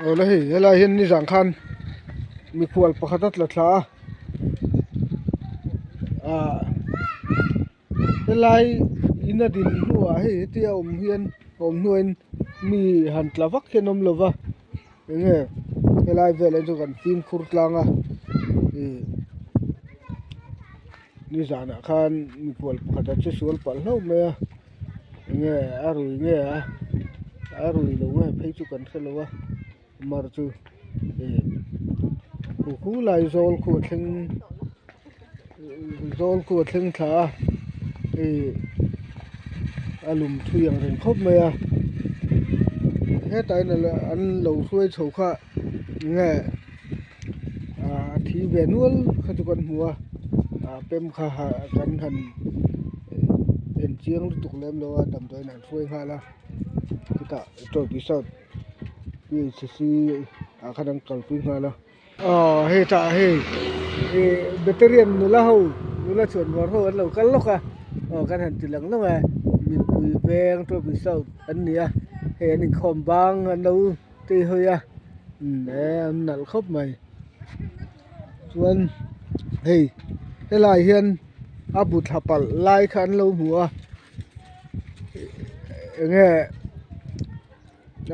Awle hei helai hian nizan khan mikhual pakhat a tla thla a ah helai in a din hnuah hei hetia awm hian awm hnuaiin mi han tla vak hian awm lova enge helai velah hi chuan kan fimkhur tlang a ih nizanah khan mikhual pakhat a che sual palh hlauh mai a enge a rui nge a a rui lo nge phei chu kan hre lo a mar chu ih khu khu lai zawl khu a thleng zawl khu a thleng thla a ih a lum thui ang reng khawp mai a hetah hian an lo hruai chho kha enge ah a thi ve nual kha chu kan hmu a ah pem kha kan han en chiang lutuk lem lo a damdawiin an hruai nghal a chutah tawlhpui sawt phc ah khan an kalpui nghal a aw hetah hei ih veterian nula ho nula chhuanvawr ho an lo kal lawk a aw kan han ti lang lawk a mipui veng tawlhpui sawt an ni a hei an inkhawm bang an lo. Tei hawi a umm e an nalh khawp mai chuan hei helai hian a bu thla palh lai kha an lo hmu a enge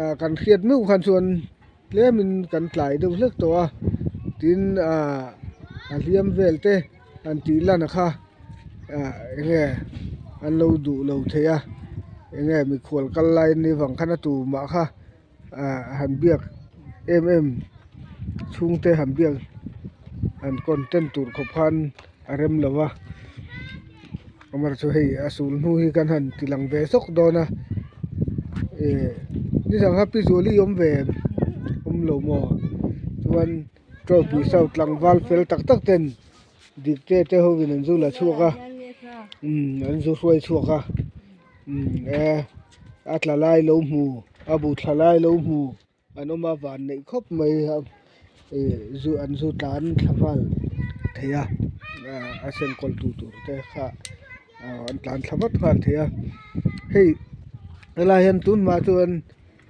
ah kan hriat meuh khan chuan tlemin kan tlai deuh hlek tawh a tin ah a hliam vel te an tih lan kha ah enge an lo duh lo thei a enge mikhual kal lai ni vang khan a tumah kha. ah han biak em em chhungte han biak han content tur khawp khan a rem lo va amaherawhchu hei a sul hnu hi kan han ti lang ve sawk dawn a ih nizan kha pi Zuali awm ve awm lo maw chuan trophy south tlangval fel tak tak ten dik te te ho in an zu la chhuak a umm an zu hruai chhuak a umm e a tla lai lo hmu a bu thla lai lo hmu an awm a van neih khawp mai a ih zu an zu tlan thla nghal thei a ah a senkawl tu tur te kha ah an tlan thla vat nghal thei a hei helai hian tun hma chuan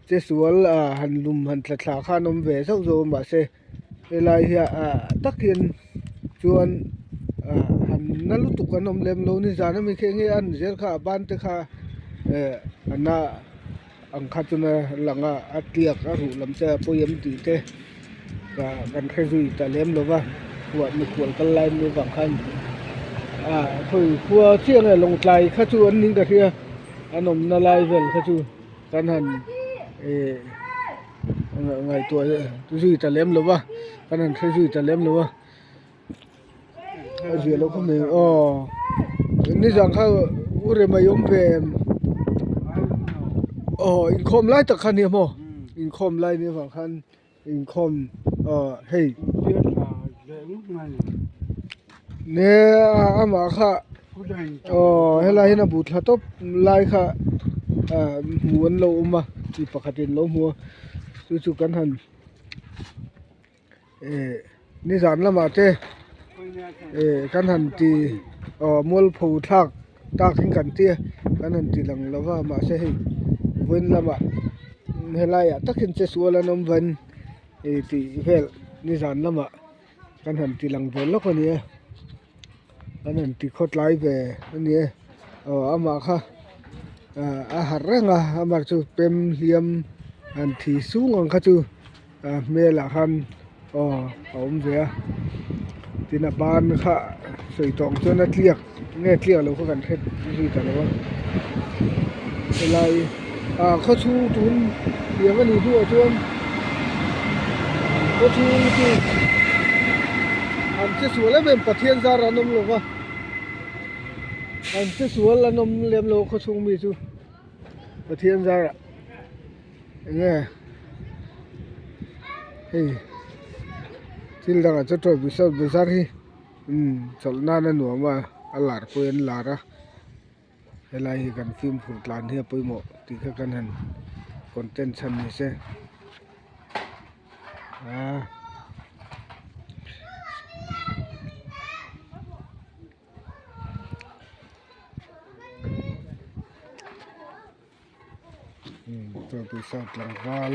che sual ah han lum han tla thla kha an awm ve zauh zauh a mahse. Helai hi ah tak hian chuan ah han na lutuk an awm lem lo nizan ami khi enge a ni zel kha a ban te kha eh a na ang kha chu na lang a a tliak a ruh lam te a pawi em tih te ah kan hre zui ta lem lo va huah mikhual kal lai mai vang khan ah khawi khua chiah nge lawngtlai kha chu an ning ka hria an awmna lai vel kha chu kan han eh. Ngaihtuah zui ta lem lo va kan han hre zui ta lem lo va a zia loh khawp mai aw nizan kha u rem a awm ve em aw inkhawm lai tak kha a ni maw inkhawm lai nia vang khan inkhawm aw hei ne amah kha aw helai hian a bu thla tawp lai kha ah hmu an lo awm a mi pakhatin lo hmu a chu chu kan han eh nizan lamah te eh kan han ti aw mualpho thlak takin kan tia kan han ti lang lo va mahse hei vawiin lamah helaiah takin che sual an awm vain ih tih vel nizan lamah kan han ti lang ve lawk a ni a kan han ti khawtlai ve a ni e aw amah kha ah a harh reng a amah chu pem hliam han thi sung ang kha chu a hmelah khan aw a awm ve a tin a ban kha sawi tawh ang chuan a tliak nge tliak loh kha kan hre zui ta lo a helai ah khawchhung tun tiang a nih hnuah chuan khawchhung chu an che sual em em Pathian zar an awm lo va an che sual an awm lem lo khawchhung mi chu Pathian zarah eng nge hei thil dangah chuan tawlhpahrit bazar hi umm chawlh nan a nuam a a lar pawhin an lar a. Helai hi kan fimkhur tlan hi a pawimawh tih kha kan han content chhan ni se aa umm chuan pawisa tlangval.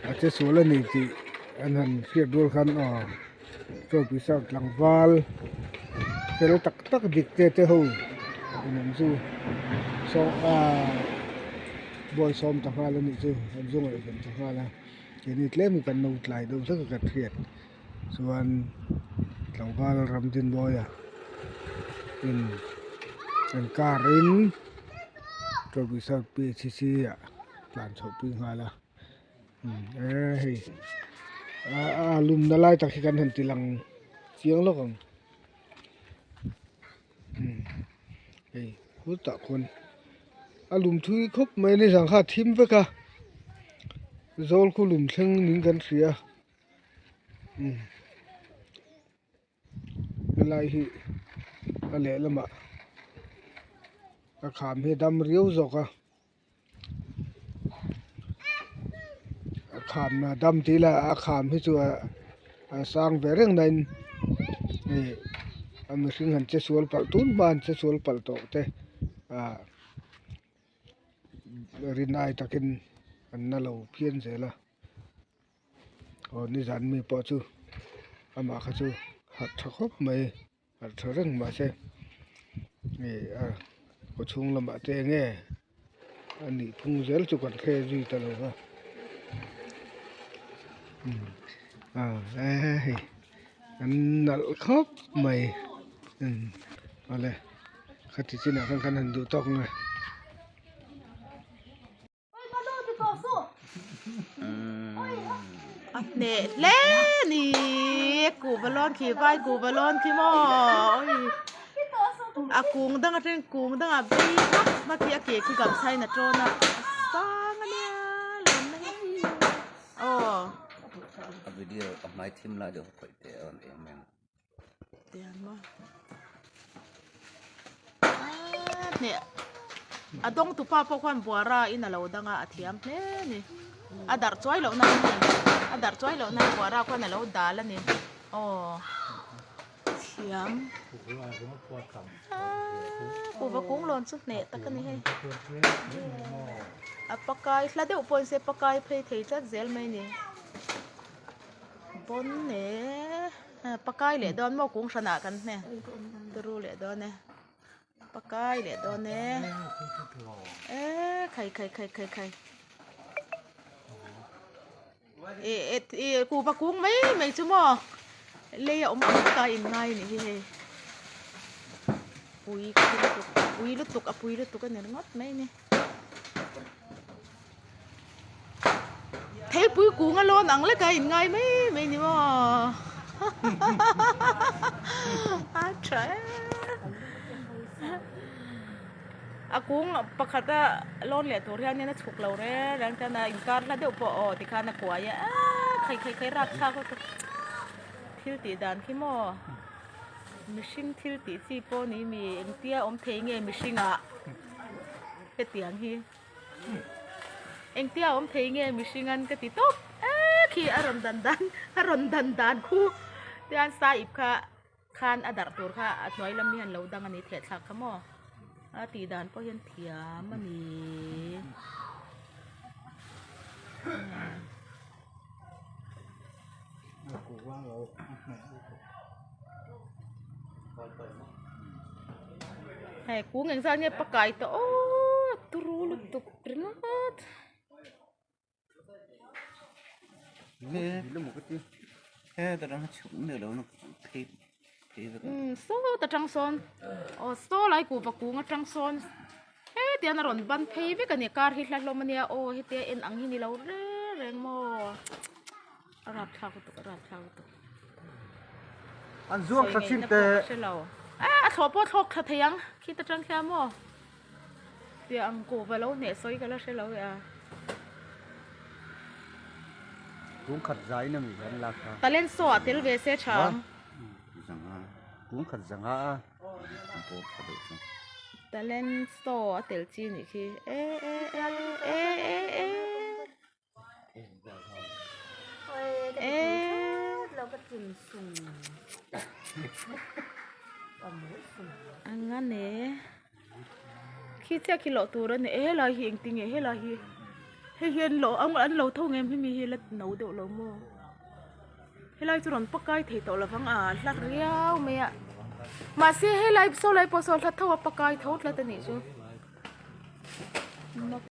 a che sual a ni tih an han hriat rual khan aw chaw pawisa tlangval fel tak tak dik te te ho in an zu saw ahh bawi sawm ta nghal a nih chu an zu ngaihven ta nghal a keini tlem in kan lo tlai deuh hlek a kan hriat chuan tlangval Ramdinmawia in an car in chaw pawisa p h c ah tlan chhoh pui nghal a. E hei a lumna lai tak hi kan han ti lang chiang lawk ang hei khutah khuan a lum thui khawp mai a ni zang kha a thim vek a zawl khu lum thleng niin kan hria helai hi a lehlamah a kham hi a dam riau zawk a. A kham a dam tih ila a kham hi chu a sang ve reng na in hei a mihring han che sual palh tun hma an che sual palh tawh te ah rinai takin an na lo phian zel a. Aw nizan mi pawh chu amah kha chu harh tha khawp mai harh tha reng mahse ih a kaw chhung lamah te eng nge a nih phung zel chu kan hre zui ta lo va ah hei an nalh khawp mai awle khati chinah khan kan han duh tawk ang e. A hneh hle ni kuhva lawn khi vai kuhva lawn khi maw a kung dang atangin kung dangah bei hmak hmak hi a ke khi gamsa in a tawn a a sang a nia lawm na hi aw. A video a hmai thim lai deuh khawih teh a rawn eng mai ang. A dawng tupa pawh khuan buara in a lo dang a a thiam hle a ni a darh chuai loh nan a darh chuai loh nan buara khuan a lo dal a ni aw thiam aaa kuhva kung lawn chu hneh tak a ni hei a pakai hla deuh pawh ni se pakai phei thei tlat zel mai a ni. Pawn e pakai leh dawn maw kung hranah kan hne turu leh dawn e pakai leh dawn e e khai khai khai khai khai e e kuhva kung mai mai chu maw lei a awm ang vek a in ngai a nih hi hei pui ka ti lutuk pui lutuk a pui lutuk a ni ringawt mai a ni. Theipui kung a lawn ang lek a in ngai mai mai ni maw a tha e a kung pakhat a lawn leh tur hian in a chhuk lo reng reng chuan a inkar hla deuh pawh aw tikhan a kuai a aaa khai khai khai rapthlak lutuk thil tih dan khi maw mihring thil tih chi pawh ni mi engtia awm thei nge mihring ah hetiang hi. Engtia awm thei nge mihring an ka ti tawp e khi a rawn dan dan a rawn dan dan khu tian sahip kha khan a darh tur kha a hnuai lam hian lo dang a ni theh thlak kha maw a tih dan pawh hian thiam a ni. Hei kung engzat nge pakai tawh aw turu lutuk ringawt. Umm saw ta tang sawn aw saw lai kuhva kung atang sawn hetiang a rawn ban phei vek a ni kar hi hla hlawm a nia aw hetia en ang hi ni lo reng reng maw. A rapthlak lutuk a rapthlak lutuk. An zuang thla chin te. A a thlawh pawh thlawk thla thei ang khi ta tang khian maw. Tia ang kuhva lo hneh sawi ka la hre lo e a. Kung khat zai na mi kan lak kha. Talent show ah tel ve se tha ang. Zanga. Kung khat zanga a. An pawh tha deuh chu. Talent show a tel chi nih khi. E e e e e e. Ang a ne khi chiah khi loh tur a ni e helai hi engtin nge helai hi. Hei hi an lo an lo tho ngem hemi hi la no deuh lo maw helai chu rawn pakai thei tawh lovang a hla riau mai a mahse helai saw lai pawh saw hla tho a pakai tho tlat a nih chu.